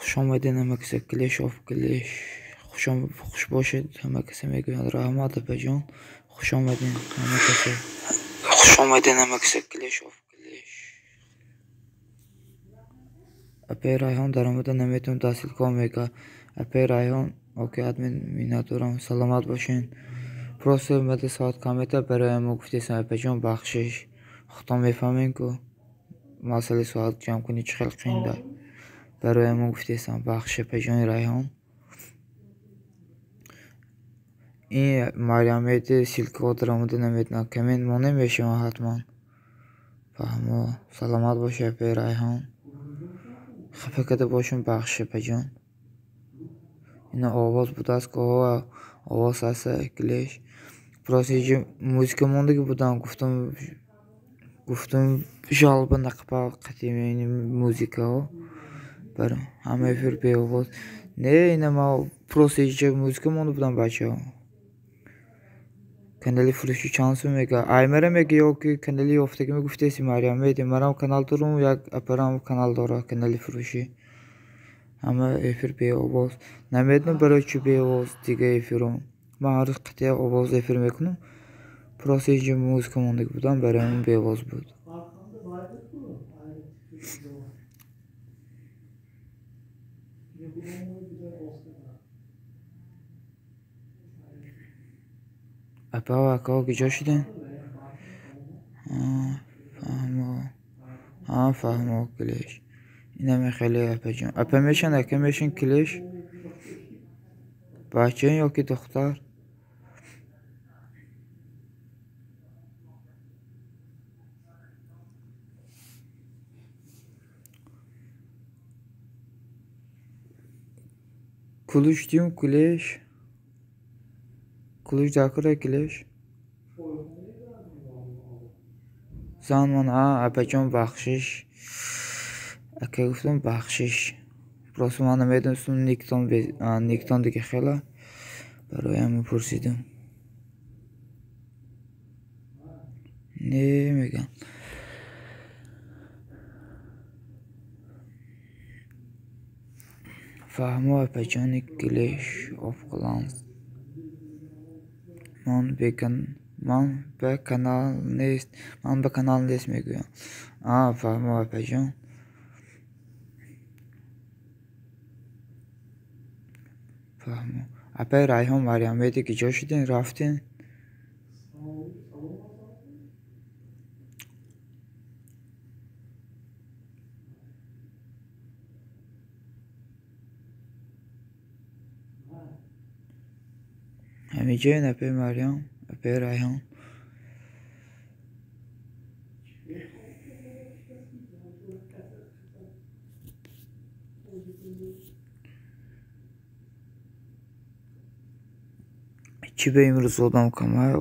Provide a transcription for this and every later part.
Хуш омадед ҳама каса, Клеш оф Клеш. Хуш бошед ҳама каса мегӯянд. Раҳмат, апаҷон. Хуш омадед ҳама каса. Хуш омадед ҳама каса, Клеш оф Клеш. Апаи Райҳон даромада наметавонад, таҳсилкор мега. Апаи Райҳон, окей, админ миннатдорам. Саломат бошед. Просто мада соат кам мета, барои мо гуфтесам, апаҷон, бахшиш. Худтон мефаҳмем, ку масъалаи соат ҷамъ кунӣ чӣ хел қиинда. Барои мо гуфтесам, бахшиш, апаҷони Райҳон. Ин Марьямеди ссылкаҳо даромада наметавонад. Коммент монем мешаванд ҳатман. Фаҳмо. Саломат бошед, апаи Райҳон. Хафа карда бошем, бахшиш, апаҷон. Ина овоз будааст, ку овоз ҳаста, Клеш. Просто иҷо музика мондагӣ будам, гуфтам жалоба нақпа қатъи музикаҳо. Бар ҳама эфир беовоз. Не, ина ма просто иҷо музика монда будам, бачаҳо. Канали фурӯшӣ чанд сум мега? Аймара мега ё ки канали ёфтагӣ мегуфтеси, Марьям меди. Марам канал дорум, як апарам канал дора, канали фурӯшӣ. Ҳама эфир беовоз. Намедонам барои чӣ беовоз дига эфиром. Ман ҳар рӯз қатъия овоз эфир мекунам. Просто иҷо музика мондагӣ будам, барои ҳамин беовоз буд. Апао, акао куҷо шудем? Фаҳмо. Ҳа, фаҳмо, Клеш. Инаме хеле, апаҷон. Апа мешан, ака мешан, Клеш? Бачаен ё ки духтар? Кулуш дим, Клеш? Кулуш дар кура, Клеш? Зан ман, а, апаҷон, бахшиш. Ака гуфтам, бахшиш. Просто ман намедонистам никтон дига хела. Барои ҳамин пурсидам. Не мегам. Фаҳмо, апаҷони Клеш оф Кланс. Ман ба канал нест, ман ба канал нест мегӯям. А, фаҳмо, апаҷон. Фаҳмо. Апаи Райҳон, Марьямеди куҷо шудем? Рафтем? Ҳамиҷоен, апаи Марьям, апаи Райҳон? Чӣ ба имрӯз одам камай?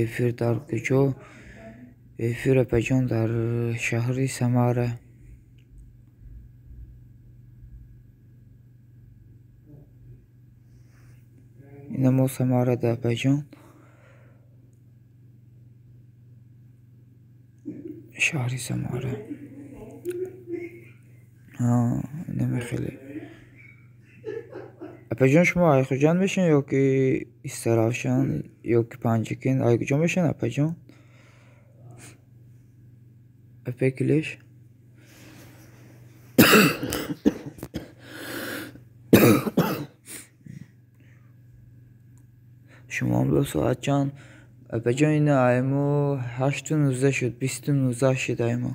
Эфир дар куҷо? Эфир, апаҷон, дар шаҳри Самара. Ина мо Самарада, апаҷон. Шаҳри Самара. Инаме хеле. Апаҷон, шумо Айхуҷанд мешин ё ки Истаравшан ё ки Панҷакент? Ай куҷо мешин, апаҷон? Апаи Клеш? Шумо соат чанд? Апаҷон, ина аймо 8:19 шуд, 20:19 шуд аймо.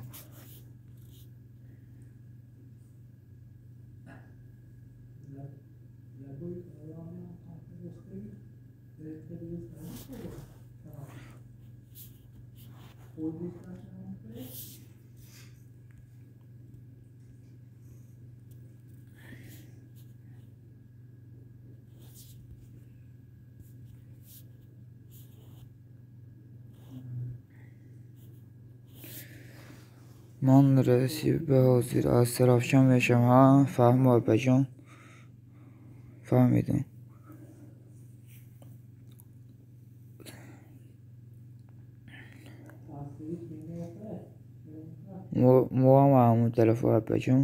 Ман расиба ҳозир аз тарафшон мешавам. Ҳа, фаҳмо, апаҷон. Фаҳмидам. Моам ҳамон тарафо, апаҷон.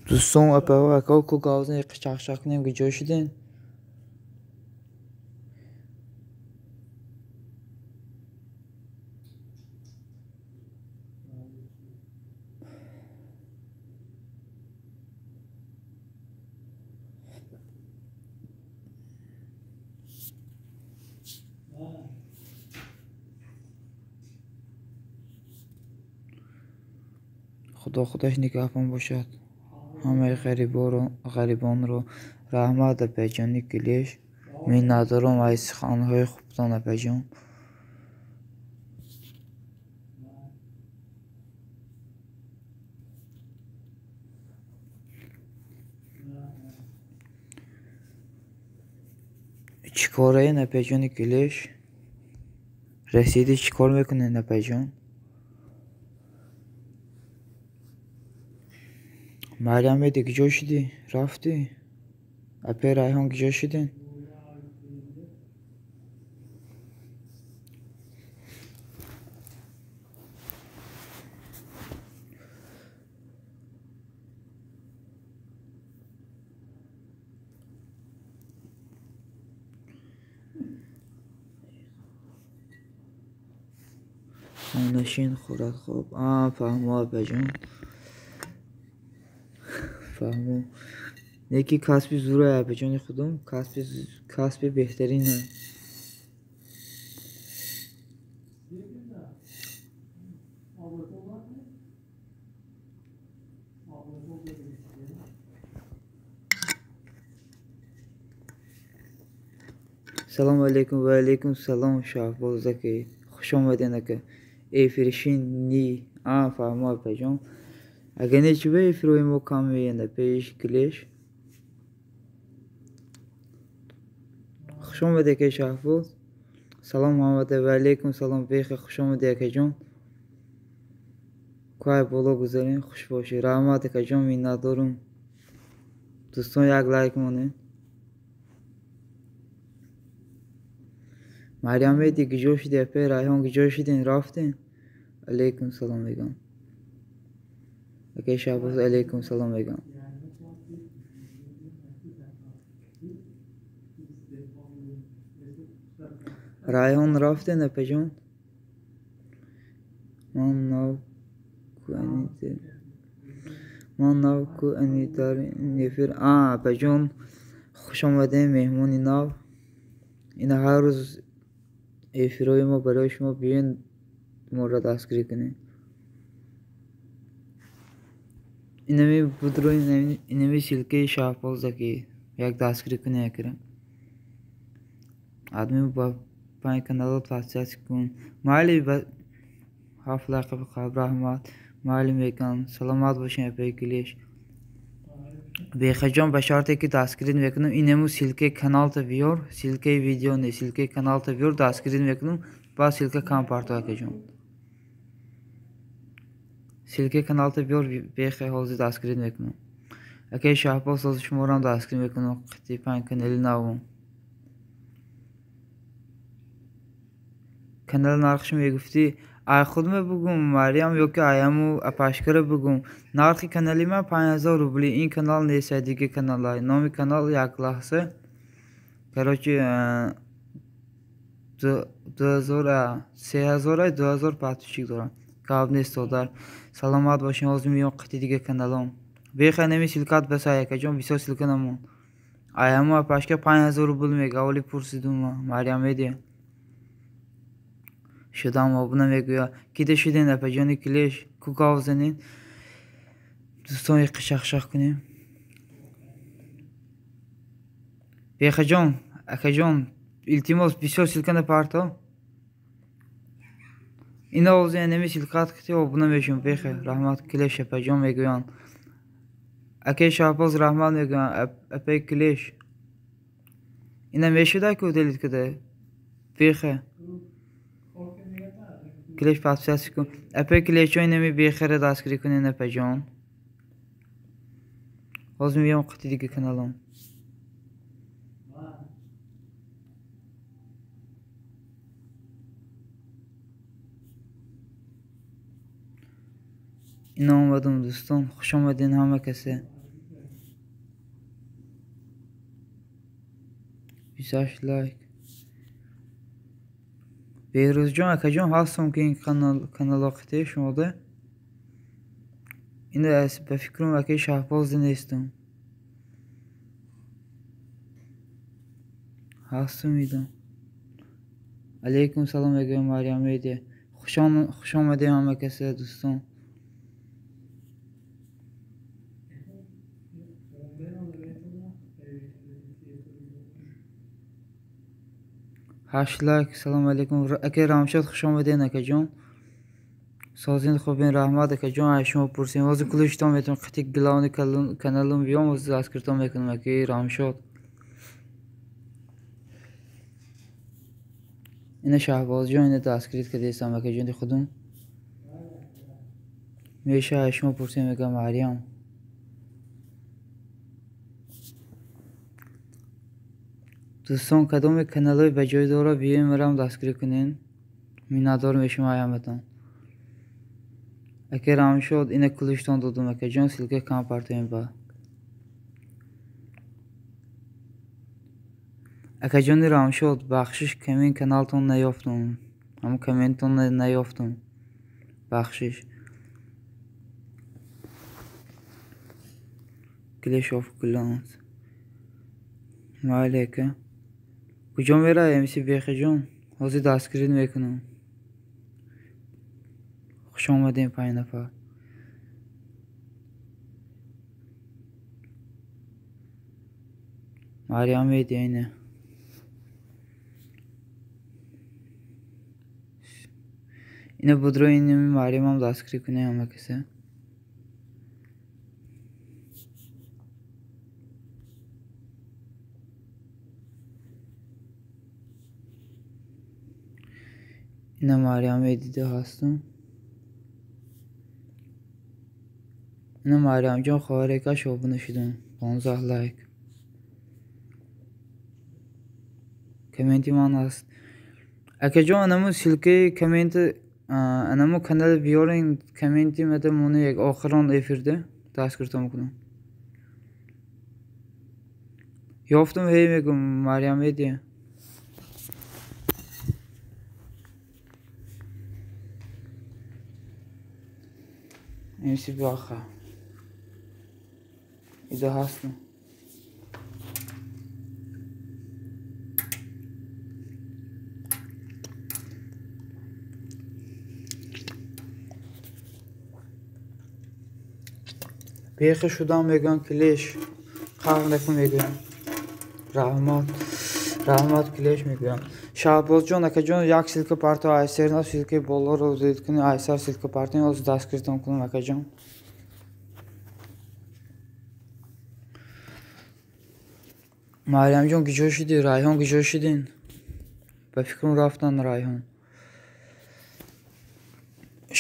Дӯстон, апаҳо, акаҳо, ку гавзани чахчах кунем, ки ҷо шудем? Худо худаш нигаҳбон бошад. Ҳамаи ғарибонро. Раҳмат, апаҷони Килеш. Миннатдорам аз суханҳои хубтон, апаҷон. Чӣ кораен, апаҷони Килеш? Расидӣ, чӣ кор мекунед, апаҷон? Марьям Эди, куҷо шудӣ? Рафтӣ? Апаи Райҳон, куҷо шудед? Хонашин хӯрад хоб. А, фаҳмо, апаҷон. Фаҳмо. Неки касби зӯрае, апаҷони худум, касби беҳтарина. Салому алейкум ва алейкум салом, Шаҳбоз ака. Хуш омадед, ака. Эфиршин ни. А, фаҳмо, апаҷон. Агар не, чӣ ба эфирҳои мо кам меоянд, апаи Килеш? Хуш омадед, акаи Шаҳбоз. Салом, Муҳаммад, ва алейкум салом, бехе хуш омадед, акаҷон. Кӯҳай боло гузарем, хуш бошед. Раҳмат, акаҷон, миннатдорум. Дӯстон, як лайк монед. Марьям Эди, куҷо шудӣ, апаи Райҳон, куҷо шудед? Рафтед? Алейкум салом мегӯям. Акаи Шаҳбоз, алейкум салом мегӯям. Райҳон, рафтед, апаҷон? Ман нав ку ани дар ин эфир. А, апаҷон, хуш омадед, меҳмони нав. Ина ҳар рӯз эфирҳои мо барои шумо, биёед, моро дастгирӣ кунед. Инами будро, инами ссылкаи Шаҳбоза, ки як дастгирӣ кунед якра. Админ ба панҷ каналҳо подписаться кун. Майли, ҳафт лайка биқаб, раҳмат. Майли мекунам. Саломат бошед, апаи Килеш. Бехаҷон, ба шарте ки дастгирӣ мекунам, инаму ссылкаи каналта биёр, ссылкаи видео не, ссылкаи каналта биёр, дастгирӣ мекунам, баъд ссылка кам парто, акаҷон. Ссылкаи каналта биёр, бехе, ҳозир дастгирӣ мекунам. Акаи Шаҳбоз, ҳозир шуморо дастгирӣ мекунам, қити панҷ канали навум. Канал нархшо мегуфтӣ, ай худ мебугум, Марьям, ё ки ай ҳаму апашкара бугум? Нархи канали ман 5000 рубли. Ин канал нест, дига каналай. Номи канал як лаҳза. Короче, 2000, 3000, 2000 подписчик дорам. Гап нест, додар. Саломат бошед, ҳозир меём қити дига каналом. Бехай, нами ссылкат басай, акаҷон, бисёр ссылка намон. Ай ҳаму апашка 5000 рубл мега, оли пурсидум Марьям Медиа. Шудам обуна мегӯяд. Кида шудед, апаҷони Килеш? Ку гав занед? Дӯстон, яқи шахшах кунем. Бехаҷон, акаҷон, илтимос, бисёр ссылка напарто. Ина ҳозир нами ссылкат кити обуна мешавам, бехе. Раҳмат, Килеш апаҷон мегӯянд. Акаи Шаҳбоз, раҳмат мегӯянд. Апаи Килеш. Ина мешуда ку удалить куда? Беха. Клеш подписаться кун. Апа клешо инами бехара дастгирӣ кунен апаҷон. Ҳозир меём қити дига каналом. Ина омадам дӯстон, хуш омадин ҳама касе. 28 лайк. Беҳрӯзҷон акаҷон ҳастам ки ин канало қитъи шумода. Ина ба фикрам акаи Шаҳбоз нестам. Ҳастам идам. Алейкум салом мегӯям Марьям Медиа. Хуш омадем ҳама касе дӯстон. Ҳашт лайк. Салом алейкум. Ака Рамшод хуш омаден акаҷон. Созин хубин раҳмат акаҷон. Ай шумо пурсем. Ҳозир кулиштон метавон қити главни каналум биём ҳозир дастгиртон мекунам акаи Рамшод. Ина Шаҳбозҷон ина дастгирит кардестам акаҷони худум. Меша ай шумо пурсем мегӯям Марьям. Дӯстон кадоме каналҳои ба ҷой дора биёем марам дастгирӣ кунен. Миннатдор мешавам ай ҳаматон. Ака Рамшод ина кулиштон додум акаҷон ссылка кам партоем ба. Акаҷони Рамшод бахшиш камин каналтон наёфтум. Ҳамон комментон наёфтум. Бахшиш. Clash of Clans. Майли ака. Куҷо меравем МС Бехаҷон? Ҳозир дастгирӣ мекунам. Хуш омадем 5 нафар. Марьям Медиа ина. Ина будро инами Марьямам дастгирӣ кунем ҳама касе. Ина Марьям Медиа ҳастам. Ина Марьямҷон хоҳарекаш обуна шудам. 15 лайк. Комменти ман ҳаст. Акаҷон анаму ссылкаи комменти анаму канали биёрен комменти мада мони як охирон эфирда дастгиртон мекунам. Ёфтум ҳей мегӯм Марьям Медиа. МС Баха. Ида ҳастам. Бехи шудам мегӯям Клеш. Қаҳр накун мегӯям. Раҳмат. Раҳмат Клеш мегӯям. Шаҳбозҷон акаҷон як ссылка парто айсерна ссылкаи болоро удалить кунӣ айсар ссылка партои ҳозир дастгиртон кунам акаҷон. Марьямҷон куҷо шудӣ? Райҳон куҷо шудин? Ба фикрам рафтан Райҳон.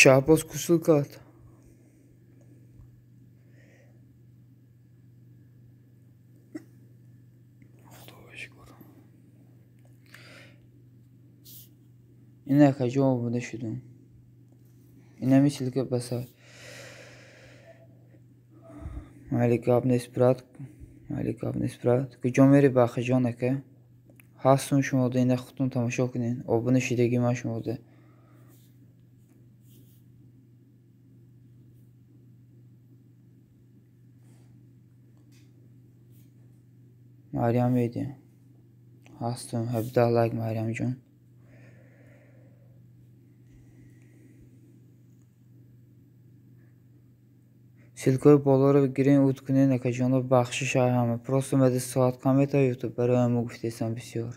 Шаҳбоз кусул кард. Ина акаҷон обуна шудум. Инами ссылка баса. Майли гап нест брат. Майли гап нест брат. Куҷо мери Бахаҷон ака? Ҳастум шумода ина худтон тамошо кунен. Обуна шудагӣ ман шумода. Марьям Медиа. Ҳастум 17 лайк Марьямҷон. Ссылкаи болоро гирен уд кунен акаҷоно бахшиш ай ҳама. Просто мади соат кам метава ютуб барои ҳамо гуфтесам бисёр.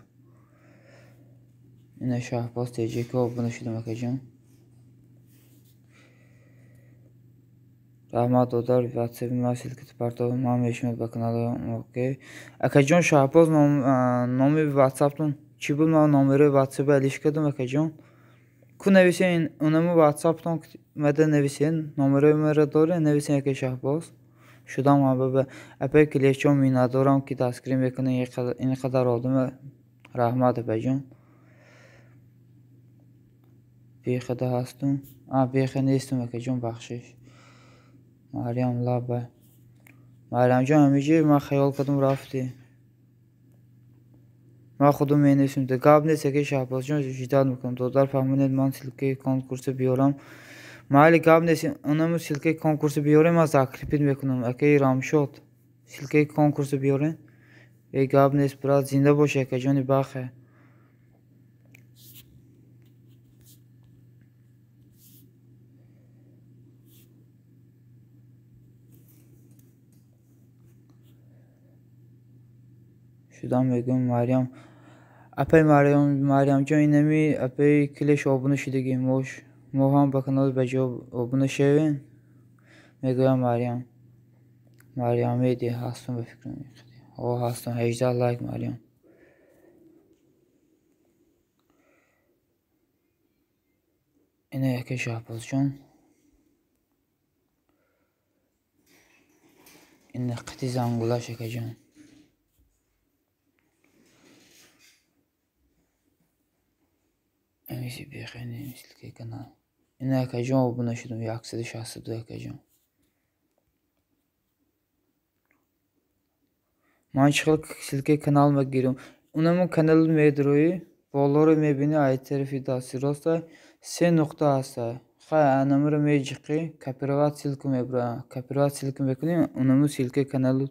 Ина Шаҳбоз ТЖК обуна шудам акаҷон. Раҳмат додар, ватсапи ман ссылката партов, ман мешунад ба канали окей. Акаҷон Шаҳбоз, номи ватсаптон чӣ буд? Ман номерои ватсапи алиш кардам, акаҷон. Ку нависен, унаму ватсаптон мада нависен, номерои маро дорен, нависен акаи Шаҳбоз. Шудам ҳабаба. Апаи Килешҷон, миннатдорам, ки дастгирӣ мекунед ин қадар одама. Раҳмат, апаҷон. Бехада ҳастум. Беха нестум, акаҷон, бахшиш. Марьям лаба. Марьямҷон, ҳамиҷи ман хаёл кардам рафтӣ. Ман худум менависам. Гап нест, акаи Шаҳбозҷон, ждать мекунам. Додар, фаҳмонед, ман ссылкаи конкурса биёрам. Майли, гап нест, унаму ссылкаи конкурса биёрем, ман закрепить мекунам. Акаи Рамшод, ссылкаи конкурса биёрем. Э, гап нест, брат, зинда бошӣ, акаҷони бахе. Шудам мегӯям Марьям. Апаи Марьям, Марьямҷон, инами апаи Килеш обуна шудагӣ. Мо ҳам ба канали баҷо обуна шавем, мегӯям Марьям. Марьям меди ҳастум ба фикрам. О, ҳастум, 18 лайк, Марьям. Ина яке Шаҳбозҷон. Ина қити зангулаш, акаҷон. Эмиси бехени ссылкаи канал. Ина акаҷон, обуна шудам, 162, акаҷон. Ман чӣ хел ссылкаи канал мегирам? Унаму канал медроӣ, болоро мебинӣ, ай тарафи дасти роста се нуқта ҳаста. Хай, анамуро меҷиқӣ, копировать ссылку мебурам. Копировать ссылку мекунӣ, унаму ссылкаи каналу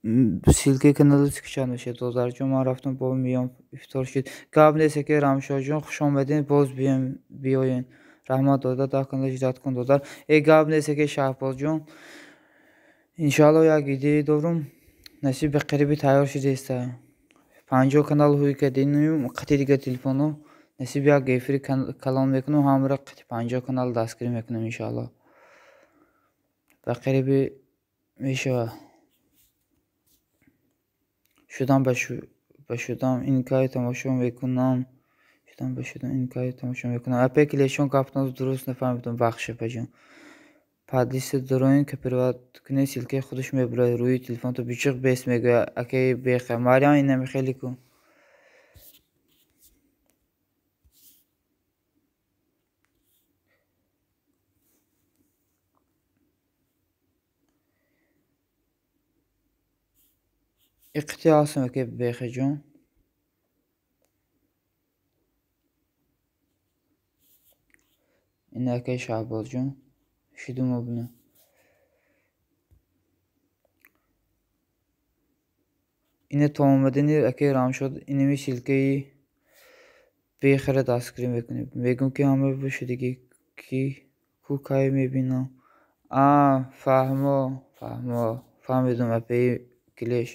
скачать мешавад. Додарҷон, ман рафтам, бо миём, ифтор шуд. Гап нест, акаи Рамшодҷон, хуш омадед, боз биёен. Раҳмат, додар, дар канал ждать кун, додар. Э, гап нест, акаи Шаҳбозҷон. Иншоалло, як идея дорум. Насиб ба қариби тайёр шудааста. 50 канал ҳуй кардем, қати дигар телефонҳо. Насиб як эфири калон мекунам, ҳамаро қати 50 канал дастгирӣ мекунам, иншоалло. Ба қариби мешавад. Шудам ба шудам ин кай тамошо мекунам. Шудам ба шудам ин кай тамошо мекунам. Апаи Килешон, гаптон дуруст нафаҳмидам, бахш, апаҷон. Подлиста дороин, копировать кунед, ссылкаи худаш мебурад рӯи телефонто, бичиқ бес мегӯяд, акаи беха. Марьям, инами хеле ку. Иқти ҳастам, акаи Бехаҷон. Ина акаи Шаҳбозҷон. Шудум обуна. Ина то омадани акаи Рамшод, инами ссылкаи бехара дастгирӣ мекунем. Мегӯям, ки ҳама шудагӣ, ки ку кай мебинам. А, фаҳмо, фаҳмо, фаҳмидум, апаи Килеш.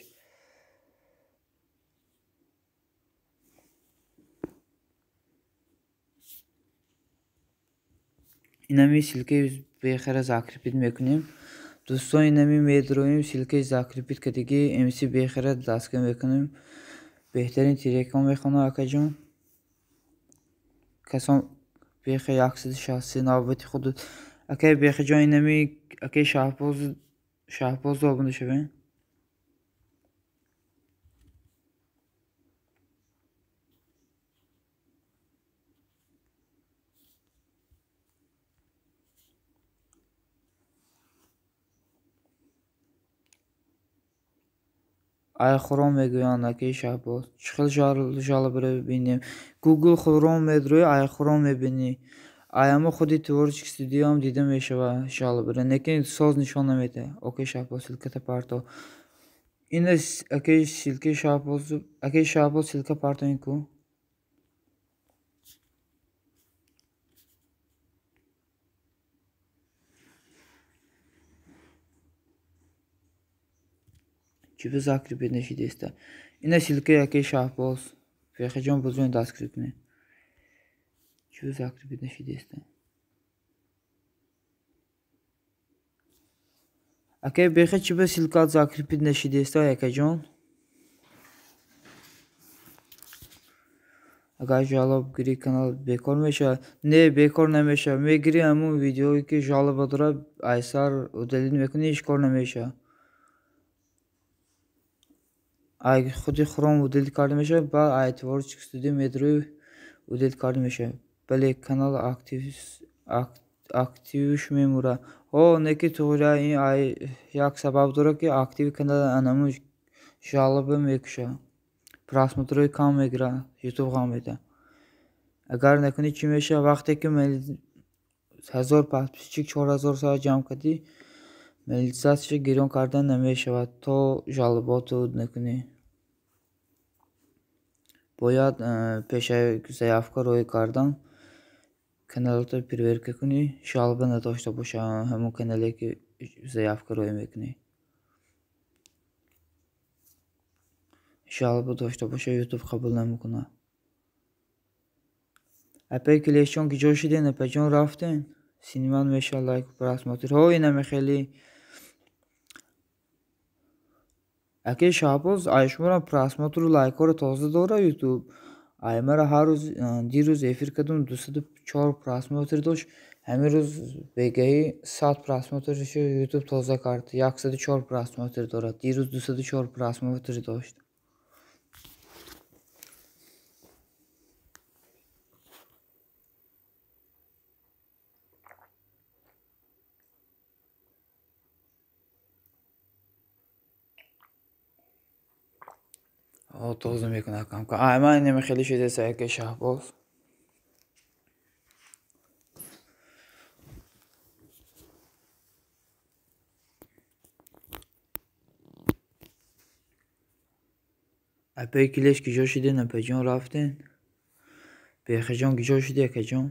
Инами ссылкаи бехара закрепить мекунем. Дӯстон, инами медроем, ссылкаи закрепить кардагӣ МС бехара дастгирӣ мекунем. Беҳтарин трекҳо мехонам, акаҷон. Касон беха 163 навбати худ. Акаи Бехаҷон, инами акаи Шаҳбоз, Шаҳбоз обуна шавем. Айхурон мегӯянд, акаи Шаҳбоз. Чӣ хел жалобаро бинем? Google Хурон медроӣ, Айхурон мебинӣ. Аямо худи творческий студияам дида мешавад жалобаро, лекин соз нишон намедиҳад. Окей, Шаҳбоз, ссылката парто. Ина акаи ссылкаи Шаҳбоз, акаи Шаҳбоз, ссылка партоин ку. Чӣ ба закрепить нашидеста? Ина ссылкаи акаи Шаҳбоз. Бехаҷон, бузург дастгирӣ кунед. Чӣ ба закрепить нашидеста? Акай бехе чӣ ба ссылкат закрепить нашидеста, акаҷон? Агар жалоб гирӣ, канал бекор мешавад? Не, бекор намешавад. Мегирӣ, ҳамун видеое ки жалоба дорад, айсар удалить мекунӣ, ҳеҷ кор намешавад. Ай худи Хром удалить карда мешавад, баъд ай творческий студия медрои, удалить карда мешавад. Бале, канал активш мемурад. Ҳо, не ки туғрия, ин ай як сабаб дорад, ки активи канал анамун жалоба мекушад, просмотрҳои кам мегирад, Ютуб ғам медиҳад. Агар накунӣ, чӣ мешавад? Вақте ки 1000 подписчик, 4000 соат ҷамъ кардӣ, монетизатсия гирён кардан намешавад, то жалоботро накунӣ. Бояд пешаи заявка роҳӣ кардан каналатро проверка кунӣ, жалоба надошта бошад ҳамон канале ки заявка роҳӣ мекунӣ. Жалоба дошта бошад, Ютуб қабул намекунад. Апаи Килешҷон, ки ҷо шуден, апаҷон, рафтен? Синимат мешавад лайку просмотр. Ҳо, инаме хеле. Акаи Шаҳбоз, ай шуморо просмотру лайкҳоро тоза дорад Ютуб. Ай мара ҳар рӯз, дирӯз эфир кардам, 204 просмотр дошт. Ҳамин рӯз бегаҳӣ 100 просмотршо Ютуб тоза кард. 104 просмотр дорад. Дирӯз 204 просмотр дошт. Тоза мекунад камкам. Ай ман инаме хеле шудеса, акаи Шаҳбоз. Апаи Килеш, ки ҷо шуден, апаҷон, рафтен? Бехаҷон, ки ҷо шудӣ, акаҷон?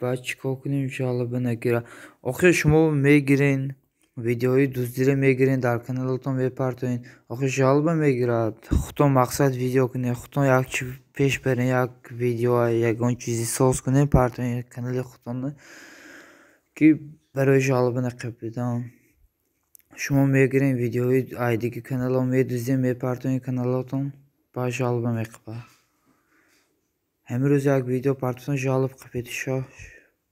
Баъд чӣ кор кунем, жалоба нагирад? Охир шумо мегирен, видеои дуздиро мегирен, дар каналатон мепартоен, охир жалоба мегирад. Худтон мақсад видео кунед, худтон як чи пеш барен, як видео, ягон чизи соз кунед, партоен канали худтон, ки барои жалоба нақабидан. Шумо мегирен, видеои айдиги каналро медузден, мепартоен каналотон, баъд жалоба меқабад. Ҳамин рӯз як видео партофтам, жалоб қапид,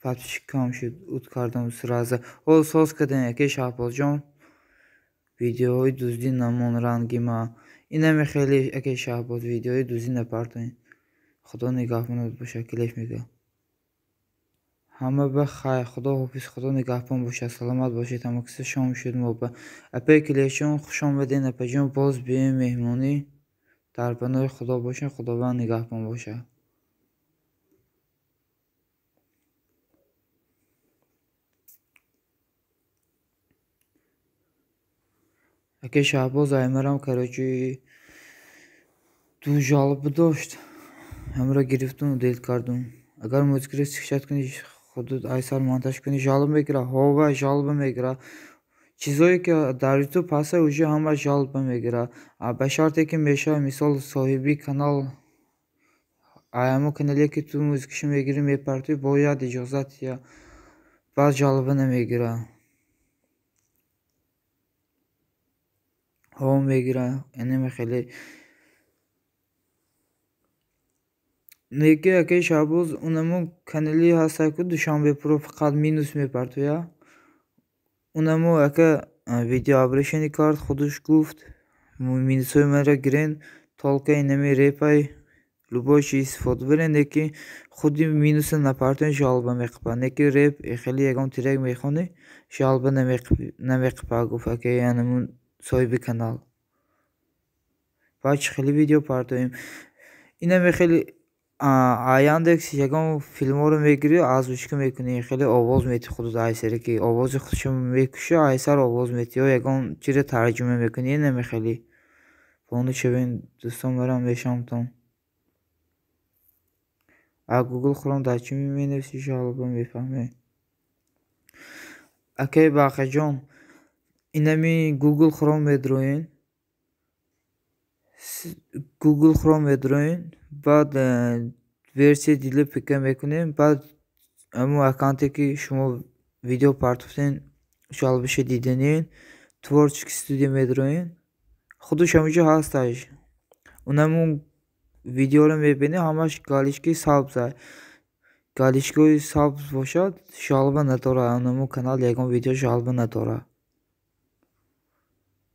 подписчик кам шуд, уд кардам сразу. Ҳо, соз кардем, акаи Шаҳбозҷон. Видеоҳои дуздӣ намон ранги ма. Инаме хеле, акаи Шаҳбоз, видеои дуздӣ напартоен. Худо нигаҳбонат бошад, Килеш мегӯяд. Ҳама ба хайр, Худо ҳофиз, Худо нигаҳбон бошад, саломат бошед, ҳама киса шом шуд мо ба. Апаи Килешҷон, хуш омадед, апаҷон, боз биёем меҳмонӣ. Дар паноҳи Худо бошед, Худованд нигаҳбон бошад. Акаи Шаҳбоз, аймарам, короче, ду жалоба дошт. Ҳамро гирифтум, удалить кардум. Агар музикаро скачать кунӣ, худут айсар монтаж кунӣ, жалоба мегирад. Ҳова, жалоба мегирад. Чизое ки дар Ютуб ҳаста, уже ҳама жалоба мегирад. Ба шарте ки мешавад, мисол, соҳиби канал, ай ҳамон канале ки ту музикашо мегирӣ, мепартоӣ, бояд иҷозат диҳад. Баъд жалоба намегирад. Ҳо, мегирад. Инаме хеле. Неки, акаи Шаҳбоз, унамо канали ҳаста, ку Душанбе Про фақат минус мепартояд. Унамо ака видео обращение кард, худаш гуфт, минусҳои маро гирен, только инами репай, любой чи истифода барен, неки худи минуса напартоен, жалоба меқапад. Неки реп хеле ягон трек мехонӣ, жалоба намеқапад, гуфт акаи анамун соҳиби канал. Баъд чӣ хеле видео партоем? Инаме хеле, Яндекс ягон филмҳоро мегирӣ, озвучка мекунӣ, хеле овоз метиҳӣ худат айсаре, ки овози худшо мекушӣ, айсар овоз метиҳӣ, ё ягон чиро тарҷума мекунӣ, инаме хеле. Бону шавен, дӯстон, марам мешавамтон. А Google Chrome дар чӣ менависӣ, жалоба мефаҳмед. Акаи Бақаҷон, инами Google Chrome медроен. Google Chrome медроем, баъд версияи дили ПК мекунем, баъд ҳамун аккаунте ки шумо видео партофтен, жалобаша диданед, творческий студия медроем. Худаш ҳаминҷо ҳасташ. Унамун видеоро мебинед, ҳамаш галочкаи сабз. Галочкаи сабз бошад, жалоба надорад. Унамун канал ягон видео жалоба надорад.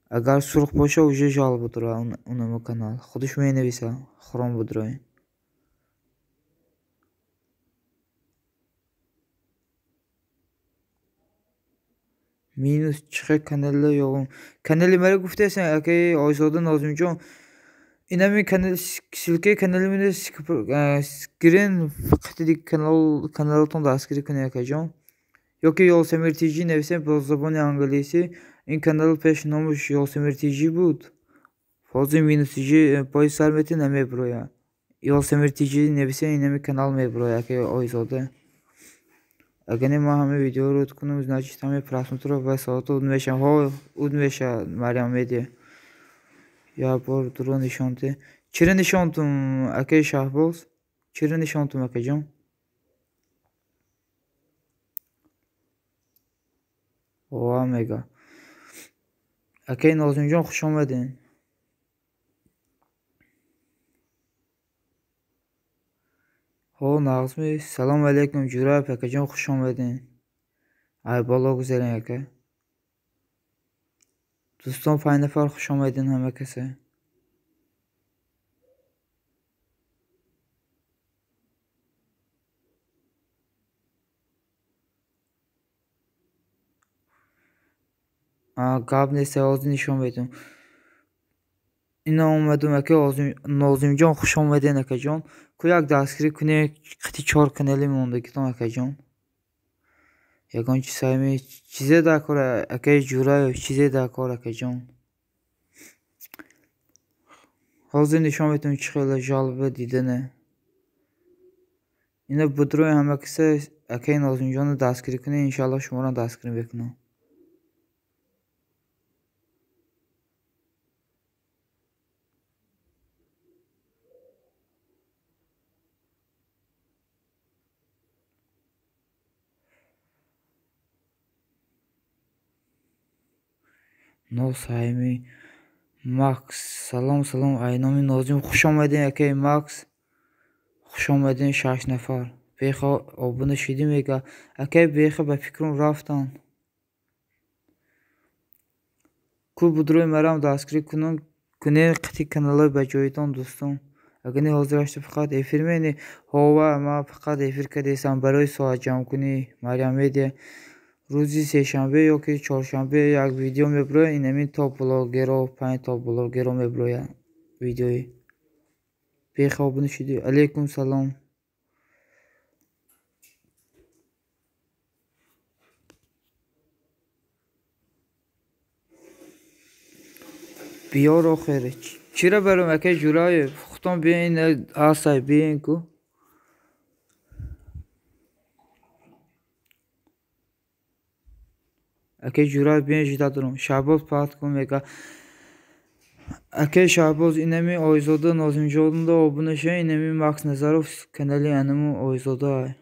Агар сурх бошад, уже жалоба дорад унамун канал. Худаш менависад, Chrome бидроем. Минус чӣ хел каналро ёбам? Канали маро гуфтаестен, акаи Ойзода Нозимҷон. Инами канал, ссылкаи канали маро гирен, қити каналатон дастгирӣ кунед, акаҷон. Ё ки Ёлсамир ТЖ нависем бо забони англисӣ. Ин канал пеш номаш Ёлсамир ТЖ буд. Ҳозир минус ТЖ пои сар мети намебирояд. Ёлсамир ТЖ нависем, инами канал мебирояд, акаи Ойзода. Агар не ман ҳамаи видеоро кунам, значит ҳамаи просмотрро ва соатҳо уд мешавам. Ҳо, уд мешавад, Марьям Медиа. Як бор дуро нишон де. Чиро нишонтум, акаи Шаҳбоз? Чиро нишонтум, акаҷон? Ова мега. Акаи Нозимҷон, хуш омадед. Ҳо, нағзми. Салом алейкум, Ҷураев акаҷон, хуш омадед. Ай боло гузарен, ака. Дӯстон, 5 нафар хуш омадед ҳама касе. Гап нест, ҳозир нишон медиҳам. Ина омадум, ака Нозимҷон, хуш омадед, акаҷон. Ку як дастгирӣ кунед, қити 4 канали мондагитон, акаҷон. Ягон чизҳои чизе дар кор, акаи Ҷураев, чизе дар кор, акаҷон. Ҳозир нишон медиҳам чӣ хел жалоба дидане. Ина будрои ҳама касе акаи Нозимҷонро дастгирӣ кунед, иншоаллоҳ шуморо дастгирӣ мекунам. Носайми Макс, салом, салом, ай номи Нозим, хуш омадед, акаи Макс. Хуш омадед, 6 нафар. Беха обуна шидӣ мега. Акаи Беха ба фикрам рафтанд. Ку будрои марам дастгирӣ кунед, қити каналҳои ба ҷоитон, дӯстон. Агар не ҳозир ҳашта фақат эфир менӣ. Ҳова, ман фақат эфир кардесам барои соатҷамъкунӣ, Марьям Медиа. Рӯзи сешанбе ё ки чоршанбе як видео мебирояд, инамин топ блогеро, 5 топ блогеро мебирояд видеои. Беха обуна шудӣ. Алейкум салом. Биёр охир. Чиро баром, акаи Ҷураев? Худтон биёин, ҳастай, биёин ку. Акаи Ҷураев, биёин, жида дорам. Шаҳбоз паҳт кун мега. Акаи Шаҳбоз, инами Ойзода Нозимҷонда обуна шавед, инами Макс Назаров канали анаму Ойзода.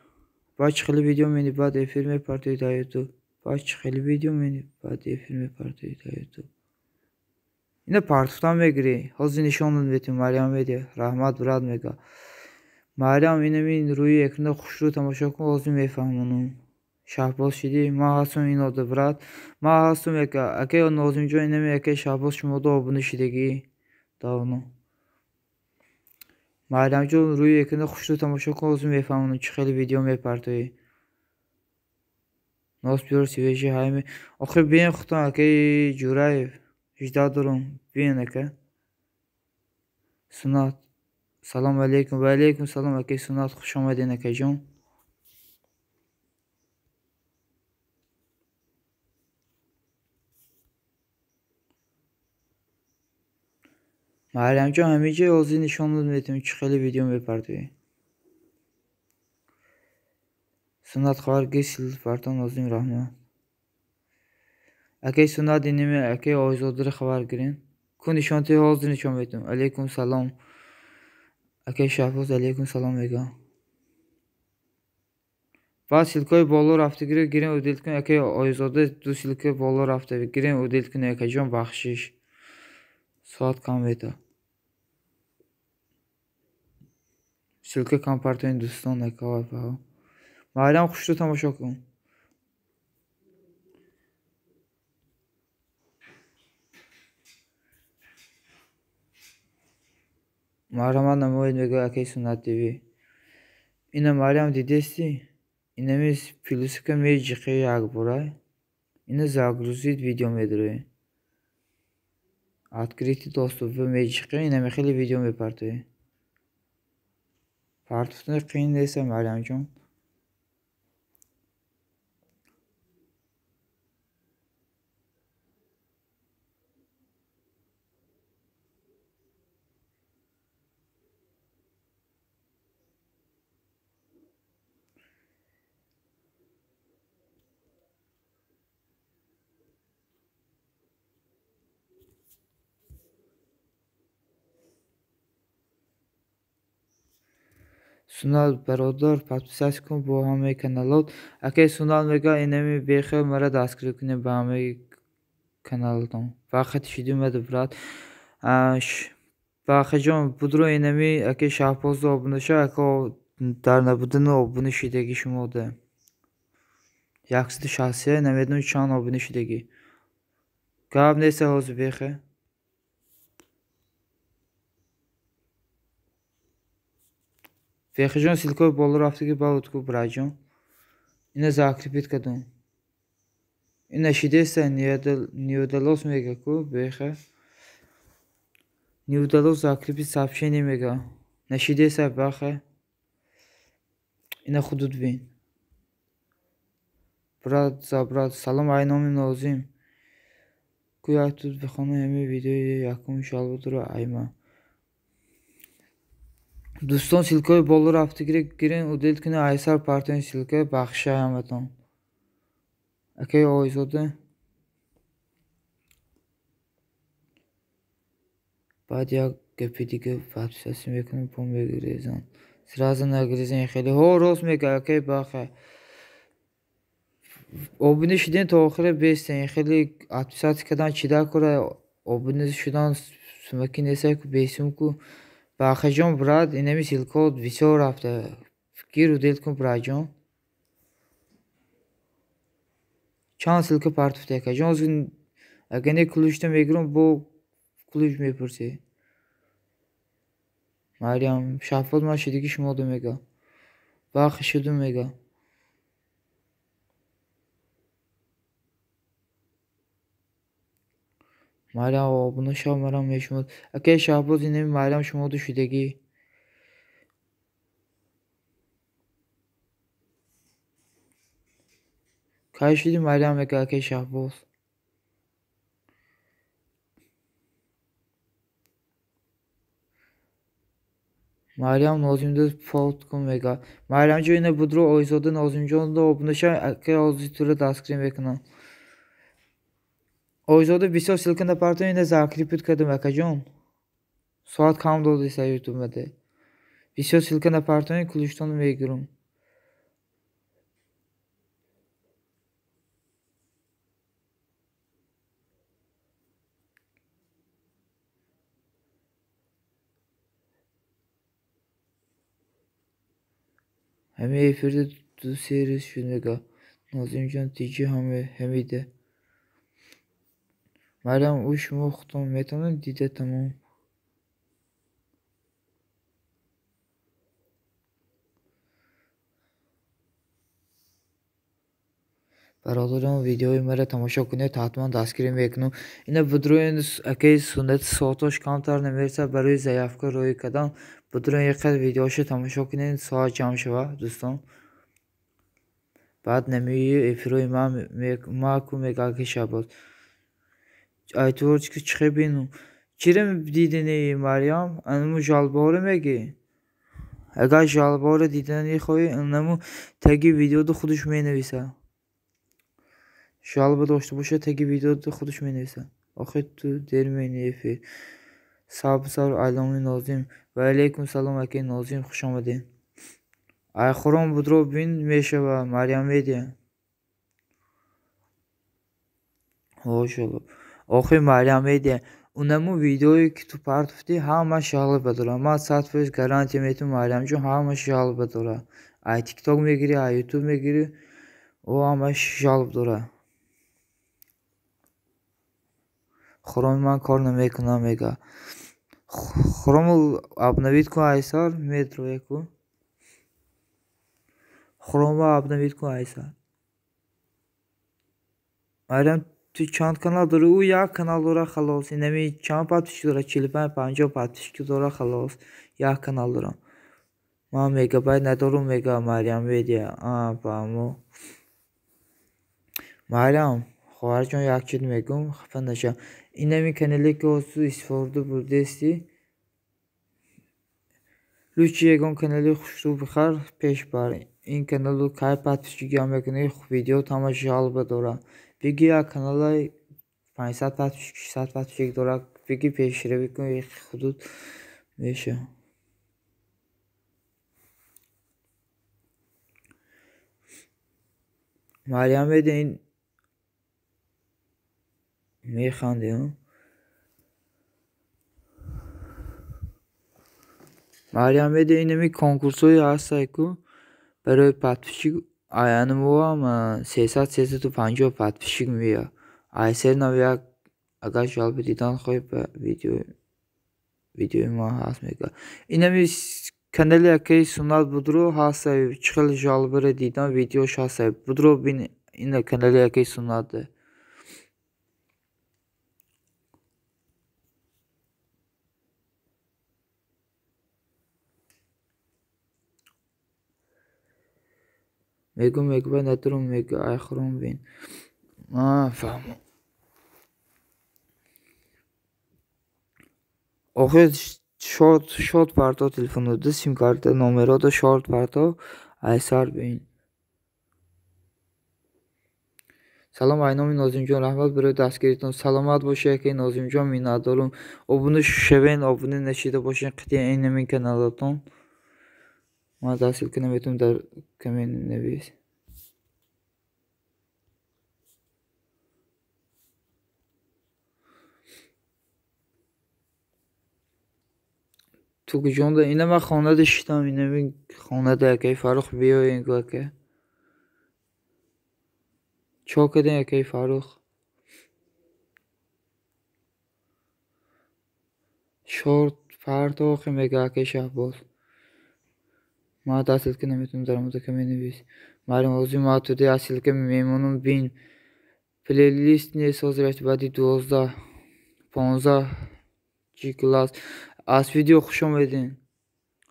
Баъд чӣ хеле видео менӣ, баъд эфир мепартоӣ дар Ютуб. Баъд чӣ хеле видео менӣ, баъд эфир мепартоӣ дар Ютуб. Ина партофтан мегирӣ. Ҳозир нишон медиҳам, Марьям Медиа. Раҳмат, брат мега. Марьям, инами рӯи экрана хушрӯ тамошо кун, ҳозир мефаҳмонам. Шаҳбоз шидӣ? Ман ҳастам инода, брат. Ман ҳастам яка. Акаи Нозимҷон, инами акаи Шаҳбоз шумода обуна шидагӣ давно. Марьямҷон, рӯи экрана хушрӯ тамошо кун, ҳозир мефаҳмонам чӣ хеле видео мепартоӣ. Нос биёр свежий ҳайми. Охир биёин худтон, акаи Ҷураев. Жида дорам. Биёин, ака. Сунат. Салом алейкум. Ва алейкум салом, акаи Сунат, хуш омадед, акаҷон. Марьямҷон, ҳаминҷо ҳозир нишон медиҳам чӣ хеле видео мепартоӣ. Сунат хабар гир, партон Нозим, раҳмат. Акаи Сунат, инами акаи Ойзодаро хабар гирен. Ку нишон ти ҳозир нишон метум. Алейкум салом. Акай Шаҳбоз алейкум салом мегӯям. Баъд ссылкаи боло рафтагиро гирем удалить кунем. Акай Ойзода ду ссылка боло рафта гирем удалить кунем. Акайҷон бахшиш. Соат кам мета. Ссылка кам партоен дӯстон акавапаҳо. Майрам хушрӯ тамошо кун. Марҳамат намоед мегӯяд акай Суннат ТВ. Ина Марьям дидестӣ? Инами плюсика меҷиқи якбора. Ина загрузить видео медарои. Открытый доступ меҷиқи инами хеле видео мепартои. Партофтани қиин нест Марьямҷон. Суннат бародар подписаться кун бо ҳамаи каналот. Акай Суннат мегӯяд инами бехел мара дастгирӣ кунед ба ҳамаи каналотон. Вақти шуди омада брат. Бахаҷон будро инами акай Шаҳбозро обуна шав, ака дар набудани обуна шудагӣ шумода. 163 намедонам чанд обуна шудагӣ. Гап нест ҳозир бехе. Бехиҷон ссылкаи боло рафтагӣ баъд ку браҷон. Ина закрепить кардум. Ина шидеста не удалось мега ку бехе. Не удалось закрепить сообщение мега. Нашидеста бахе. Ина худут бин. Брат за брат салом ай номи Нозим. Ку як тут бихонам ҳамин видеои якум шалбудро айма. Дӯстон ссылкаи боло рафтагиро гирен удалить кунед айсар партоен ссылка бахшай ҳаматон. Акай Ойзода. Баъд як гапи дига подписаться мекунам по мегирезам. Сразу нагирезем хеле. Ҳо рост мега акай баха. Обуна шуден то охира бестен. Хеле подписаться кардан чӣ дар кора обуна шудан сумаки нестай ку бесум ку. Бахаҷон брат инами ссылкаҳо бисёр рафта. Гир удалить кун братҷон. Чанд ссылка партофта акаҷон. Ҳозир агар не ключта мегирам бо ключ мепурсӣ. Марьям Шаҳбоз ман шудагӣ шумода мега. Бахи шудум мега. Марьям обуна шав марам мешумод. Акай Шаҳбоз инами Марьям шумода шудагӣ. Кай шуди Марьям мега акай Шаҳбоз. Марьям Нозимда фот кун мега. Марьямҷон ина будро Ойзода Нозимҷонда обуна шав акай ҳозир туро дастгирӣ мекунам. Ойзода бисёр ссылка напартоен ина закрепить кардам акаҷон. Соат кам додиста ютубмаде. Бисёр ссылка напартоен ключтонро мегирам. Ҳамин эфирда ду-се рӯз шуд мега. Нозимҷон тиҷи ҳамида. Марьям ӯ шумо худтон метавонед дида тамом. Бародарон видеои маро тамошо кунед ҳатман дастгирӣ мекунам. Ина будроен акаи Суннат соатош камтар намерасад барои заявка роӣ кардан. Будроен якқадр видеошо тамошо кунед соат ҷамъ шавад дӯстон. Баъд намии эфирҳои ма ку мега акаи Шаҳбоз. Ай творчески чӣ хел бинум? Чиро дидани Марьям? Анаму жалбаҳоро мегӣ? Агар жалбаҳоро дидан мехоҳӣ анаму таги видеода худаш менависад. Жалба дошта бошад таги видеода худаш менависад. Охи ту дер мени эфир. Сабр, сабр, Айломи Нозим. Ва алейкум салом, акаи Нозим, хуш омадед. Айхурон будро бин мешава, Марьям Медиа. Ҳошалло. Охи Марьям Медиа, унаму видеое ки ту партофтӣ, ҳамаш жалоба дорад. Ман 100% гарантия метавонам, Марьямҷон, ҳамаш жалоба дорад. Ай Тикток мегирӣ, ай Ютуб мегирӣ, о ҳамаш жалоб дорад. Хроми ман кор намекунад, мега. Хрому обновить кун, айсар, метро ку. Хрома обновить кун, айсар. Марьям, ту чанд канал дорӣ? Ӯ як канал дорад, халос. Инами чанд подписчик дорад? 45, 50 подписчик дорад, халос. Як канал дорам. Ман мегабайт надорум, мега Марьям Медиа. А, фаҳмо. Марьям, хоҳарҷон, як чиз мегӯм, хафа нашав. Инами канале ки ҳозир истифода бурдестӣ, лучше ягон канали хушрӯ бихар, пеш бар. Ин каналу кай подписчик ҷамъ мекунӣ, видеот ҳамаш жалоба дорад. Биги як каналай 500 подписчик, 600 подписчик дорад, биги пешравӣ кун, ҳудуд меша. Марьям Медиа ин механди, Марьям Медиа инами конкурсҳое ҳастае ку барои подписчик, аянамоам 300, 350 подписчик меояд. Айсер нав як агар жалоба дидан хоҳӣ, ба видеои ман ҳаст, мега. Инами канали акаи Суннат будро ҳастае, чӣ хел жалобаро дидан, видеош ҳастае. Будро бин ина канали акаи Суннат. Мегӯм, мегӯ надорум, мега, айхурон бин. А, фаҳмо. Охир шорт парто телефонода, сим-карта номерода шорт парто, айсар бин. Салом, Айноми Нозимҷон, раҳмат барои дастгиритон. Саломат бошед, акаи Нозимҷон, миннатдорум. Обуна шавен, обуна нашида бошед, қитъи инамин каналатон. Ман дар ссылка наметавонам дар коммент навис. Ту куҷонда? Ина ман хонада шитам, инами хонада, акаи Фаррух, биёен ку, ака. Чо кардем, акаи Фаррух? Шорт парто охи, мега акаи Шаҳбоз. Ман дар ссылка наметавонам дар омода коммент навис. Марьям, ҳозир ман туди аз ссылка мемонам, бин. Плейлист нест ҳозир, баъди 12, 15 чӣ класс. Аз видео хуш омадед.